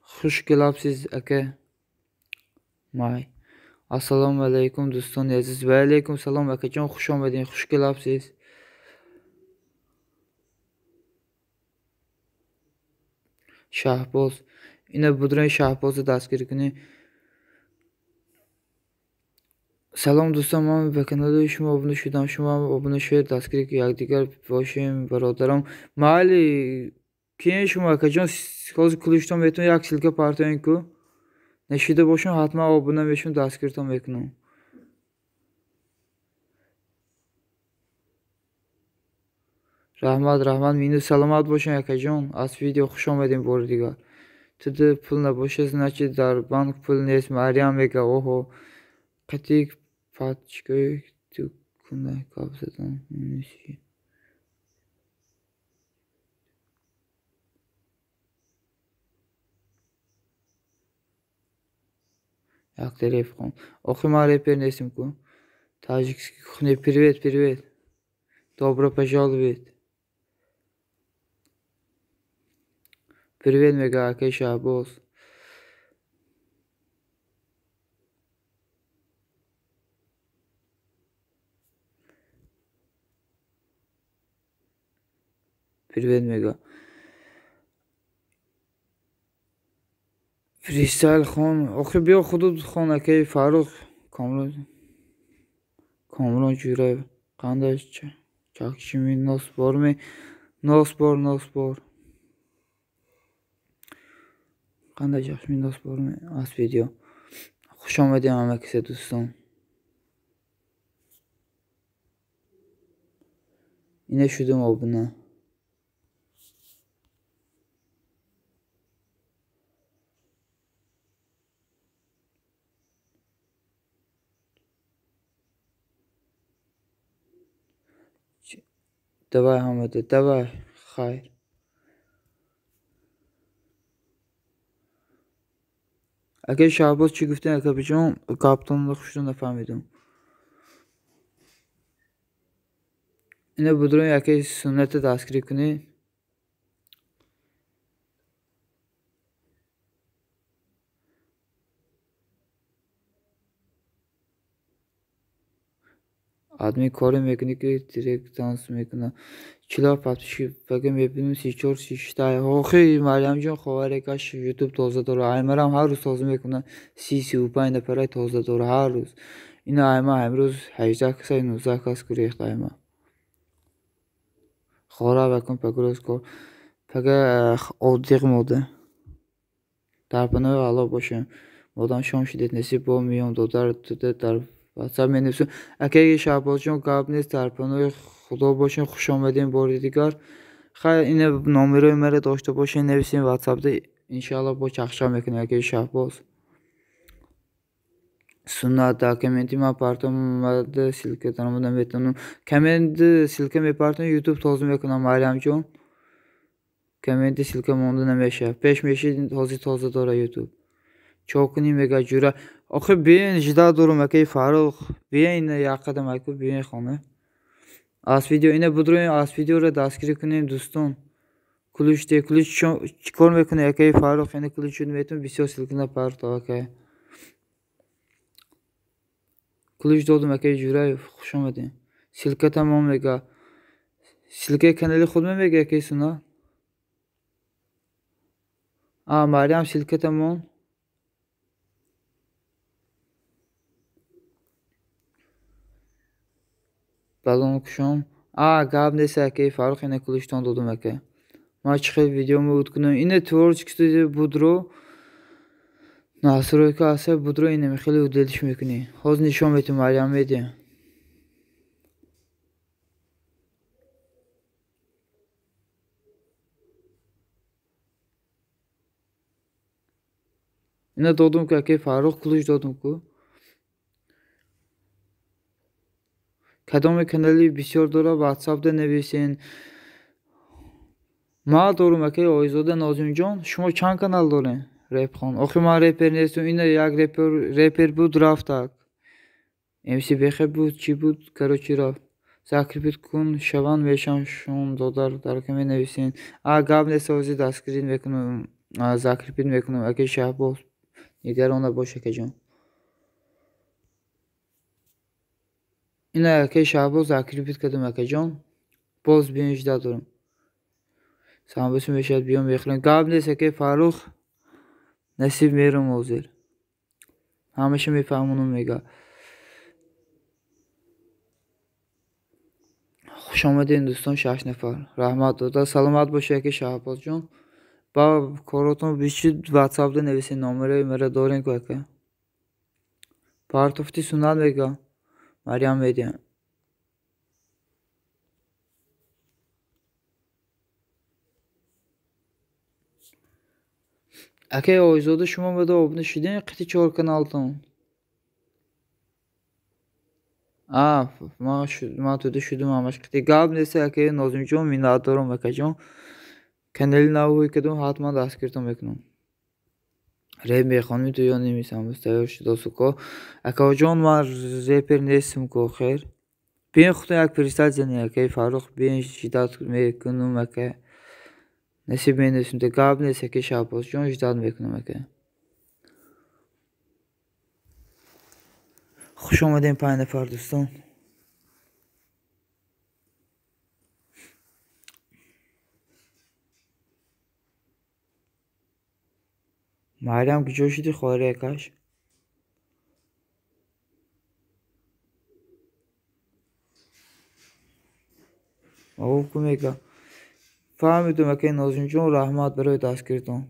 Хуш келабсиз, ака Май. Ассалому алайкум, дӯстони азиз. Ва алайкум салом, акаҷон, хуш омадед, хуш келабсиз. Шаҳбоз. Ина будрои Шаҳбозро дастгирӣ кунед. Салом, дӯстон, ман ба канали шумо обуна шудам. Шумо ҳам обуна шавед, дастгирӣ якдигар бошем, бародарам. Майли, киен шумо, акаҷон, ҳозир кулиштон метавонед як ссылка партоен ку. Нашида бошам, ҳатман обуна мешавам, дастгиритон мекунам. Раҳмат, раҳмат, минус, саломат бошем, акаҷон. Аз видео хуш омадем бори дигар. Туда пул набошад, значит дар банк пул нест. Марьям мега, оҳо. Қатъи пачкаи ту куна гап задан нест. Якта реп хон. Охи ман репер нестем ку. Таджикский кухня. Привет, привет. Добро пожаловать. Привет, мега акаи Шаҳбоз. Привет, мега. Фристайл хон. Охи биё худут хон, акаи Фаррух. Комрон, Комрон Ҷураев. Қандай Чакшими носбор ми? Носбор, носбор. Қандай чакшими носбор ми? Аз видео. Хуш омадем ҳама киса дӯстон. Ина шудум обуна. Давай ҳамада, давай, хайр. Акаи Шаҳбоз чӣ гуфтем, акабиҷон, гаптонро хушро нафаҳмидум. Ина будрои акаи сунната дастгирӣ кунед. Адми коре мекунӣ ки директ танс мекунад. 47 подписчик пага мебинем 34 36. Охи Марьямҷон ховаре каш ютуб тоза дора. Аймарам ҳар рӯз тоза мекунад. 30 35 нафарай тоза дора ҳар рӯз. Ина айма имрӯз 18 каса 19 кас гурехт айма. Хора вакун пага рӯз кор. Пага оддиқ мода. Дар паноҳи Аллоҳ бошем. Модам шом шидед насиб бо миём додар туда дар ватсап менависем. Акаи Шаҳбозҷон гап нест, дар паноҳи Худо бошем. Хуш омадем бори дигар. Хайр, ина номерои маро дошта бошед, нависем ватсапда. Иншаалло бо чахчах мекунем акаи Шаҳбоз. Суннат дар комменти ман партом омада ссылка даромада наметавонам. Коммент ссылка мепартом, ютуб тоза мекунам Марьямҷон. Комменти ссылка монда намешавад. Пеш мешид ҳозир тоза дора ютуб. Чо кунем мега ҷура. Охи биён жида дорум акаи Фаррух. Биён ина як қадам аку биён хона. Аз видео ина будроем, аз видеоро дастгирӣ кунем дӯстон. Ключ де ключ чӣ кор мекунӣ акаи Фаррух? Ина ключ шуд метавон бисёр ссылка напартов акай. Ключ додум акаи Ҷураев, хуш омадем. Ссылка тамом мега. Ссылкаи канали худ мемега акаи Суннат? А Марьям ссылка тамом. Балон кушом. А гап нест акаи Фаррух, ина ключтон додум ака. Ман чӣ хел видео меуд кунам? Ина творческий студия будро. Настройка аса будро ина хеле уделиш мекунӣ. Ҳозир нишон метум Марьям медиҳам. Ина додум ку акаи Фаррух, ключ додум ку. Кадоме канали бисёр дора ватсапда нависен. Ман дорум акаи Ойзода Нозимҷон. Шумо чанд канал доред? Репхон. Охи ман репер нестам. Ина як репер буд рафт ак. МС Бехе буд, чӣ буд, короче рафт. Закрепит кун шаванд мешавам шум додар дар каме нависен. А гап нест, ҳозир дастгирӣ мекунам, закрепит мекунам акаи Шаҳбоз. Нигарон набош акаҷон. Ина акаи Шаҳбоз закрепит кардам акаҷон. Боз биён жида дорам. Самбуси мешавад биён мехӯрем. Гап нест акаи Фаррух. Насиб мерам ҳозир. Ҳамаша мефаҳмонам мега. Хуш омадем дӯстон, 6 нафар. Раҳмат дода. Саломат бошед акаи Шаҳбозҷон. Ба коротон бичид ватсапда нависед номерои маро дорем ку ака. Партофти суннат мега. Марьям медиҳам. Акаи Ойзода шумо бада обуна шудем қити 4 каналтон. А, ман туда шудум ҳамаш қити. Гап нест акаи Нозимҷон, миннатдорам акаҷон. Канали навҳое кардум ҳатман дастгиртон мекунам. Реп мехонем ту ё немисам тайёр шудосу ко. Акаҷон ман репер нестам ко хер. Биён худтон як фристайл занед акаи Фаррух, биён жидат мекунам ака. Насиб менависем. Гап нест акаи Шаҳбозҷон, жидат мекунам ака. Хуш омадем 5 нафар дӯстон. Марьям куҷо шудӣ хоҳари акаш? Ку мега. Фаҳмидум, акаи Нозимҷон, раҳмат барои дастгиритон.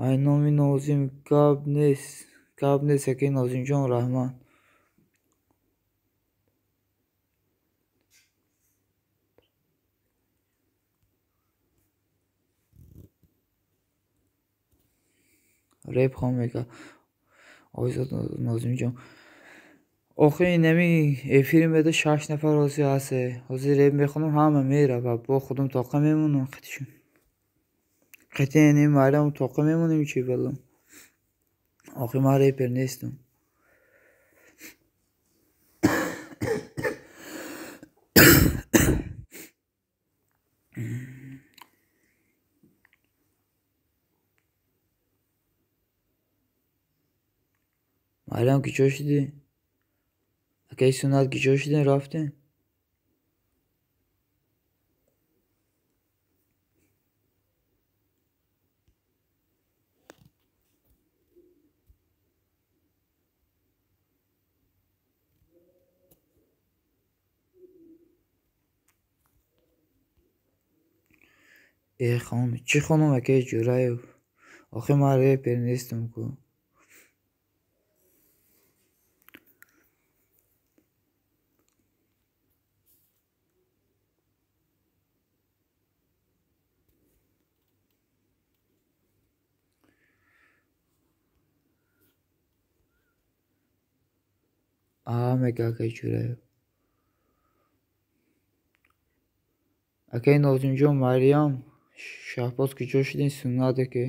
Ай номи Нозим гап нест, гап нест, акаи Нозимҷон, раҳмат. Реп хон мега. Ойзод Нозимҷон. Охи инами эфири меда 6 нафар ҳозир ҳаст. Ҳозир реп мехонам, ҳама мерава. Бо худам тоқа мемонам қитишон. Қити инами Марьям тоқа мемонем чи балам. Охи ман репер нестам. Марьям киҷо шудӣ? Акаи Суннат киҷо шудем рафтем? Э хон, чӣ хонум акаи Ҷураев? Охи ман репер нестам ку. Аа мега акаи Ҷураев. Акаи Нозимҷон, Марьям, Шаҳбоз киҷо шудем? Суннат аке.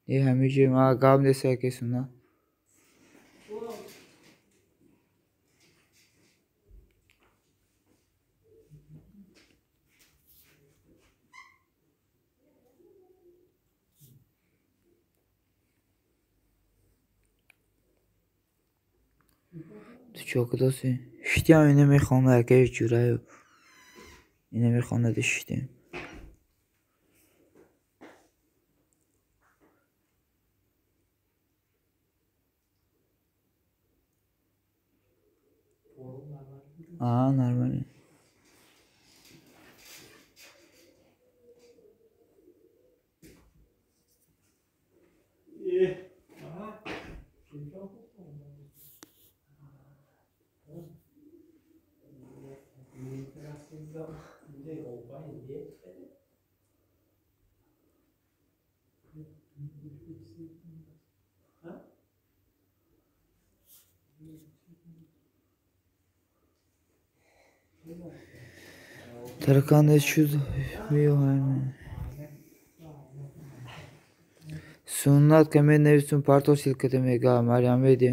Не ҳамиҷо ма гап нест акаи Суннат. Ту чо кудоси? Шитям ина мехонад акаи Ҷураев. Ина мехонад шитем. Аа, нормально. Таракан шуд меоҳем. Суннат каме нависум парто силката мега Марьям меди.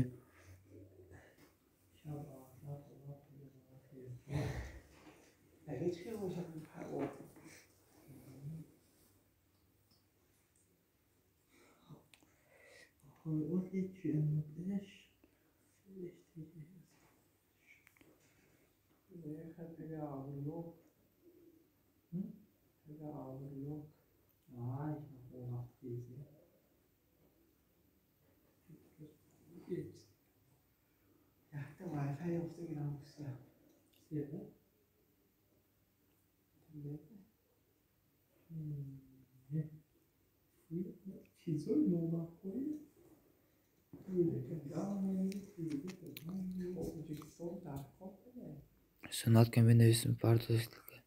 Суннат каме нависум парто силка.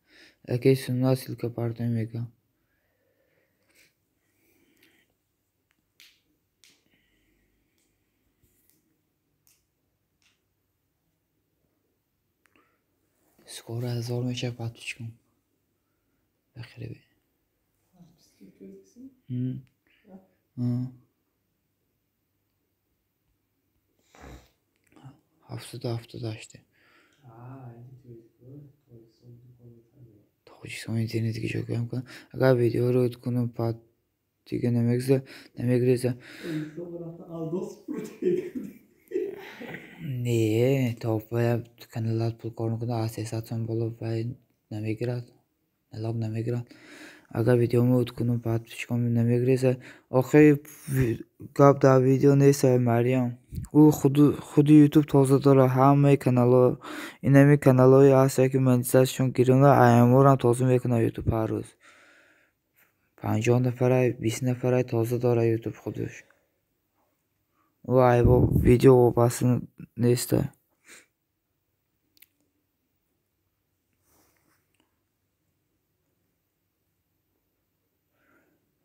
Акаи Суннат силка парто мега. Скоро 1000 мешавад подписчикам. Бахире. 778. Тоҷикистон интернети ки ҷо кунам. Агар видеоро кунам пад дига намегза, намегреза. Не, то бояд каналат пул кор мекунад, аз 300 сом боло вай намегирад, налог намегирад. Агар видео муд кунам подписчикам намегреза. Охи гап дар видео нест, Марьям. Ӯ худи ютуб тоза дорад ҳамаи каналҳо. Инами каналҳое ҳаст, ки монетизатсияшон гирона, аяморам тоза мекунад ютуб ҳар рӯз. 50 нафарай, 20 нафарай тоза дорад ютуб худаш. Ӯ айбо видео вобаста нест.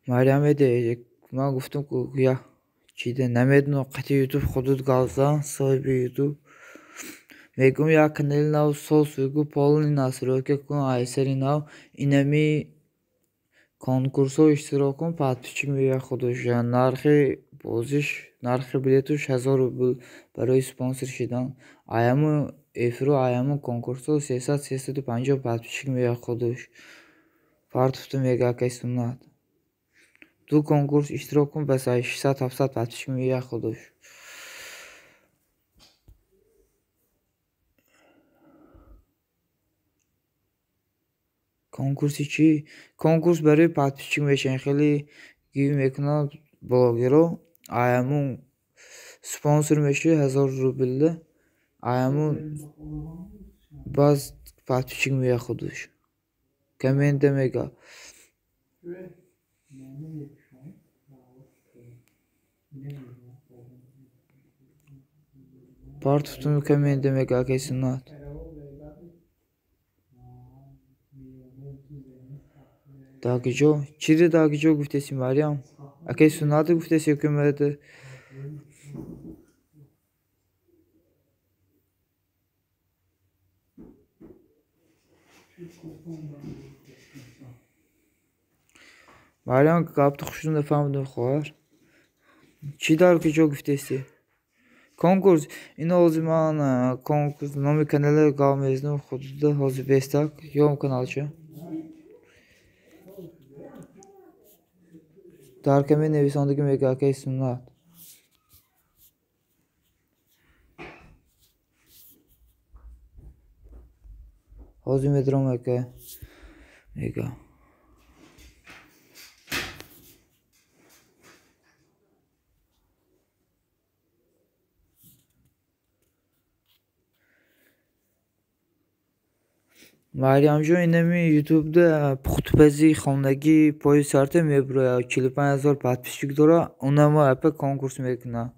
Марьям эде, ман гуфтам ку я чида намедонам, қати ютуб худут гап зан, соҳиби ютуб. Мегӯм як канали нав соз, гу полный настройка кун, айсари нав, инами конкурсҳо иштирок кун, подписчик меояд худаш. Нархи бозиш, нархи билетуш 1000 рубл барои спонсор шидан. Аяму эфиру аяму конкурсҳо 300-350 подписчик меояд худаш. Партуфту мега акай Суннат. Ду конкурс иштирок кун, бас 600-700 подписчик меояд худаш. Конкурси чӣ? Конкурс барои подписчик мешавад. Хеле гив мекунанд блогерро, аяму спонсор мешавӣ 1000 рублда, аяму баъз подписчик меояд худаш. Коммента мега. Партуфтум коммента мега акай Суннат. Дар куҷо? Чиро дар куҷо гуфтеси, Марьям? Акай Суннатро гуфтеси ё ки мада? Марьям гапто хушрӯ нафаҳмидам, хоҳар. Чӣ дар куҷо гуфтеси? Конкурс. Ино ҳозир ман конкурс номи каналро гап мезанам худуда ҳозир бестак. Ём каналча. Дар коммент нависондагӣ мега акай Суннат. Ҳозир медаром ака мега. Марьямҷон инами ютубда пухтупази хонагӣ пои сарта мебурояд. 45 000 подписчик дорад, унамо апа конкурс мекунад.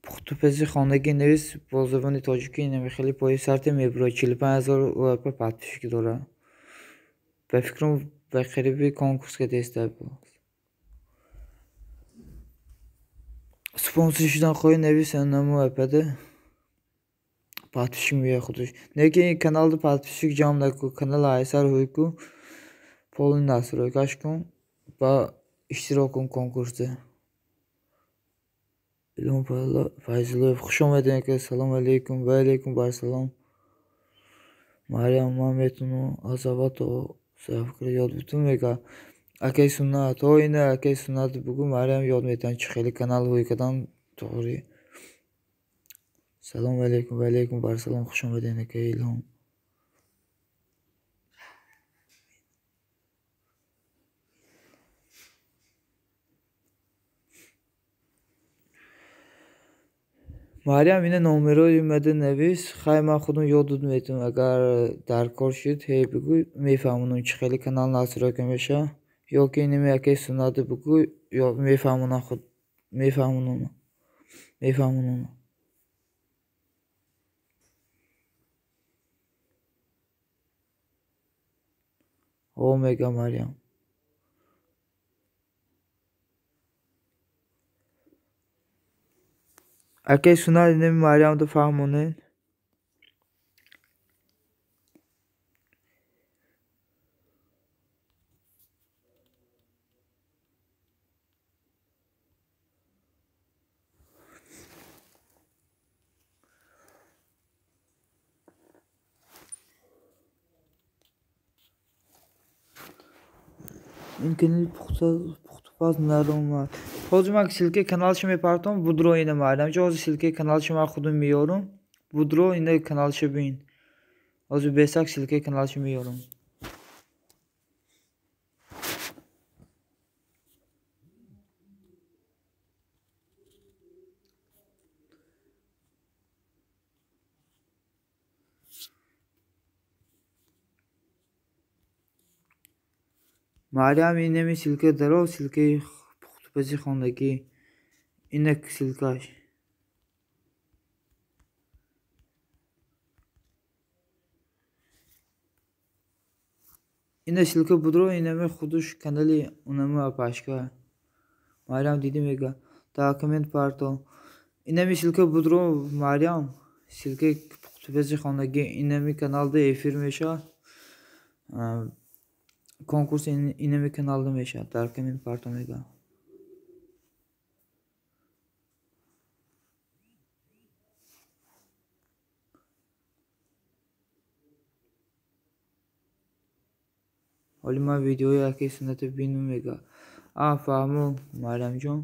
Пухтупази хонагӣ навис бо забони тоҷикӣ инами хеле пои сарта мебурояд. 45 000 апа подписчик дорад. Ба фикрам ба қариби конкурс кардааст. Спонсор шудан хоҳӣ навис унамо апада. Подписчик меояд худаш. Лекин ин каналда подписчик ҷамъ накун, канал айсар ҳуй кун, полный настройкаш кун ва иштирок кун конкурсда. Илҳом Файзуллоев, хуш омадед ака, салому алейкум, ва алейкум барсалом. Марьям, ман метавонам аз аввал то саҳифаро ёд битум мега. Акай Суннат, ҳо ина акай Суннат бугӯ, Марьям ёд метавонад чӣ хеле канал ҳуй кардан тоғри. Салому алейкум, ва алейкум барсалом, хуш омадед акай Илҳом. Марьям ина номерои мада навис, хай ман худам ёд дод метавонам, агар дар кор шуд, ҳей бигӯ, мефаҳмонам чӣ хеле канал настройка мешавад. Ё ки инами акай Суннатро бигӯ, ё мефаҳмонам худ, мефаҳмонам. Мефаҳмонам. Ҳо мега Марьям. Акай Суннат инами Марьямро фаҳмонед. Ин канали пухтупаз наромад. Ҳозир ман ссилкаи каналшо мепартом, будро ина Марьямҷон, ҳозир ссилкаи каналшо ман худам меёрам. Будро ина каналшо бин. Ҳозир бесак ссилкаи каналшо меёрам. Марьям инами ссылка даро, ссылкаи пухтупази хондагӣ. Инак ссылкаш. Ина ссылка будро инами худуш канали унами апашка. Марьям диди мега. Дар коммент парто. Инами ссылка будро Марьям, ссылкаи пухтупази хондагӣ инами каналда эфир мешавад. Конкурс инами каналда мешавад. Дар коммент парто мега. Ҳоли ман видеои акаи Суннатро бинум мега. А, фаҳмо, Марьямҷон.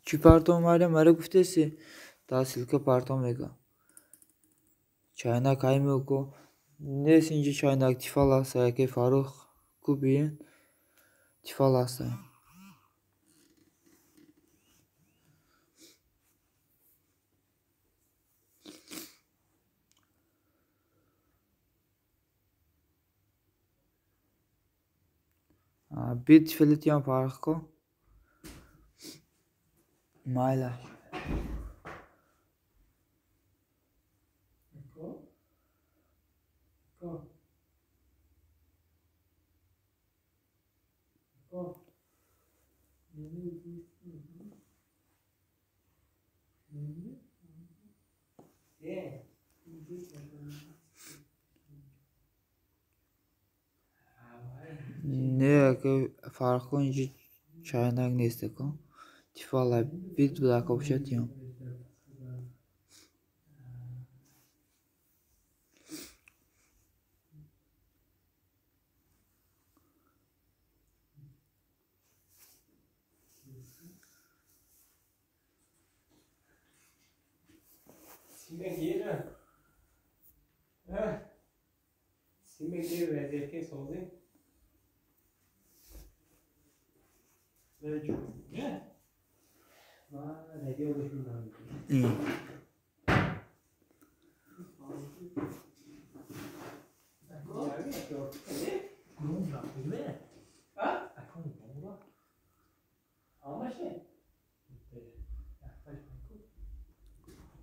Чӣ партом, Марьям? Мара гуфтеси? Да ссылка партом мега. Чайнак ҳай меко. Нест инҷа чайнак, Тифал аст, акаи Фаррух ку биен. Тифал аст. Би тифалитиам Фаррух ко. Майла. Не, акаи Фаррух ко инҷа чайнак нест ако. Тифала бит будака бошад тиём.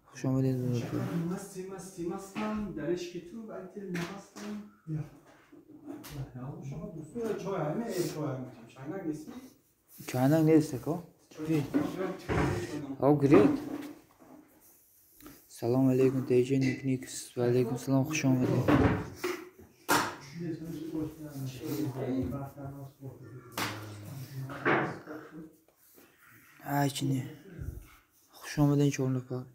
Хуш омадед. Чайнак нест ако? Ав гиред. Салом алейкум, ТЖ Никникс. Ва алейкум салом, хуш омадед. Ай чини. Хуш омадед чор нафар.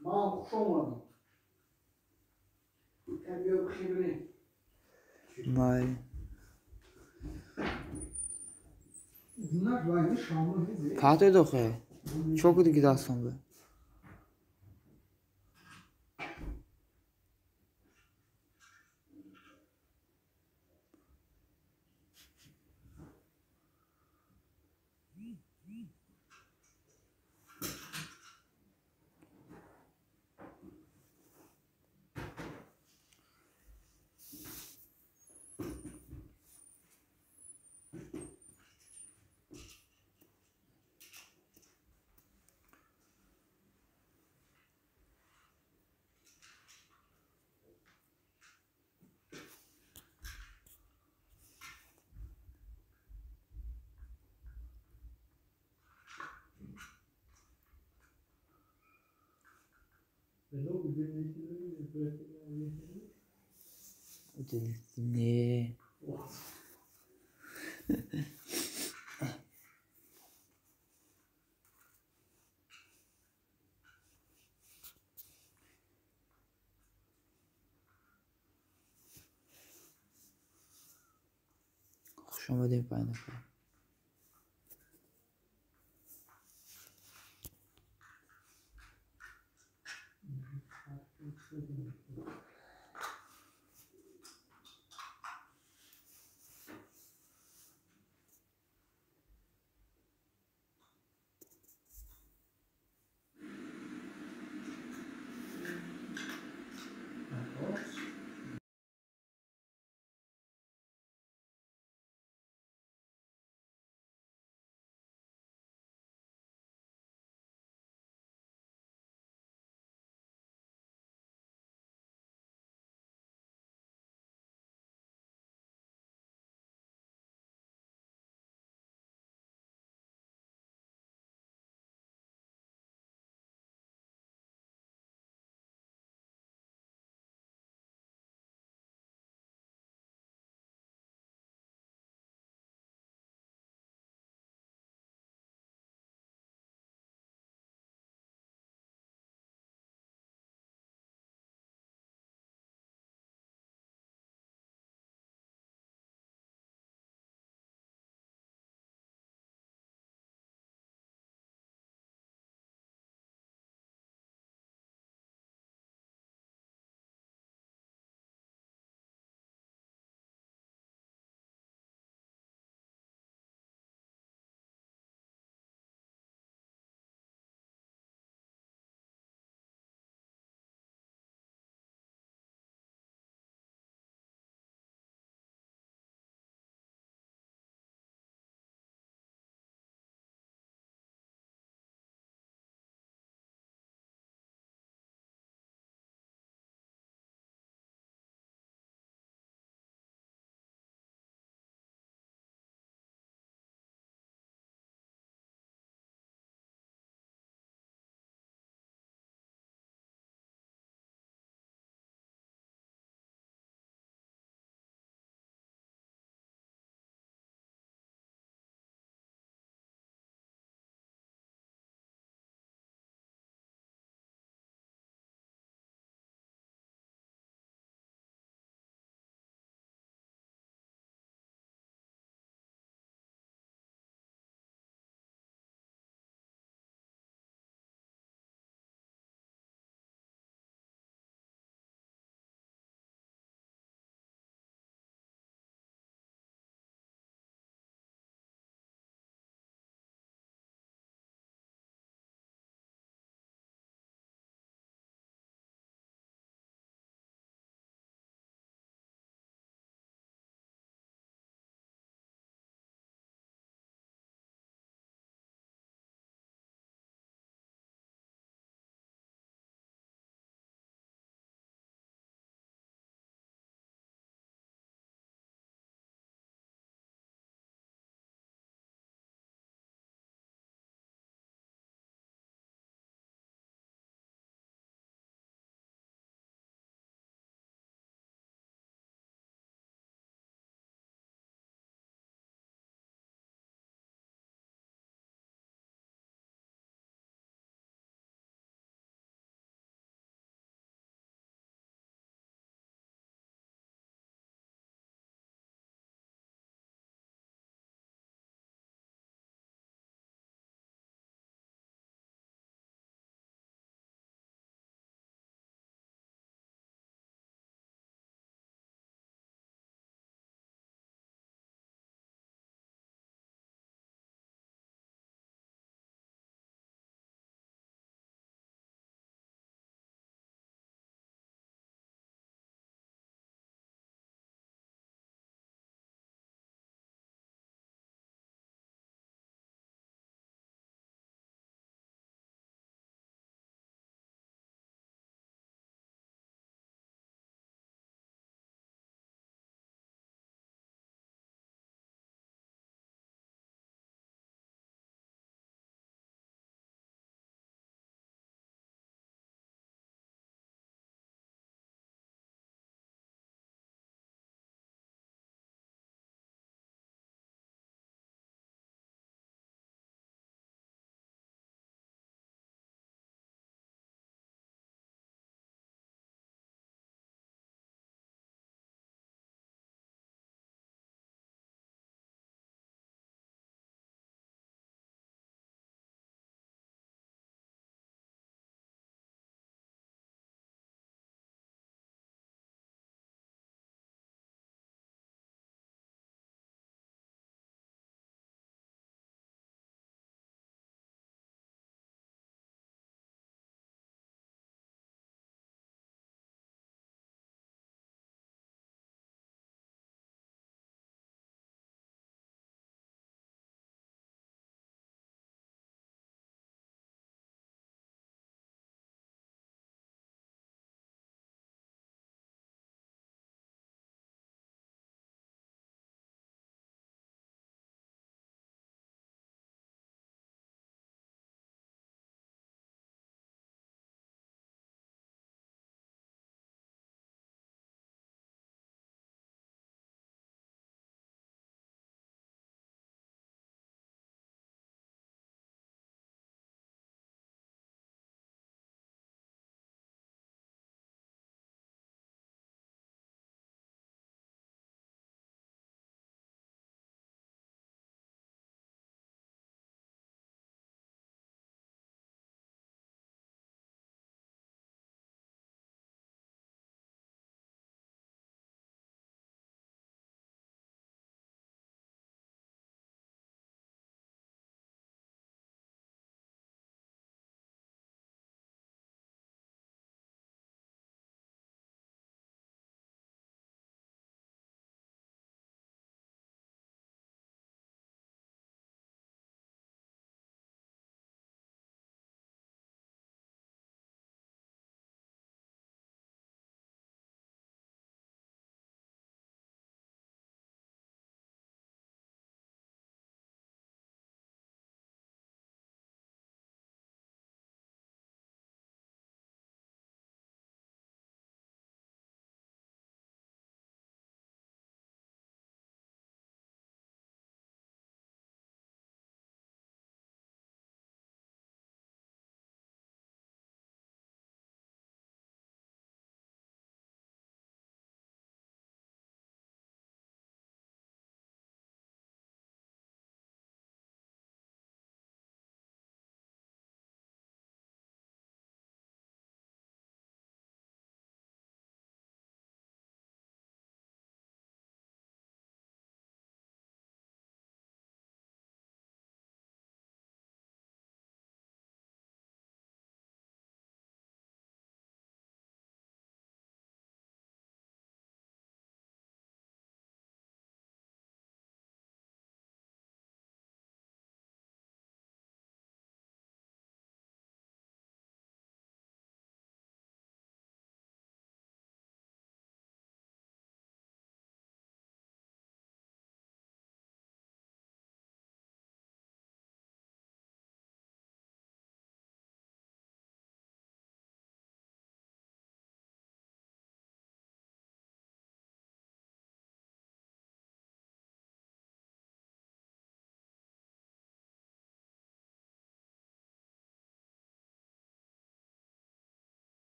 Ман хуш омадам. Май. Патой дохе. Чо куди ки дастон бе? Не. Хуш омадем, панҷ нафар.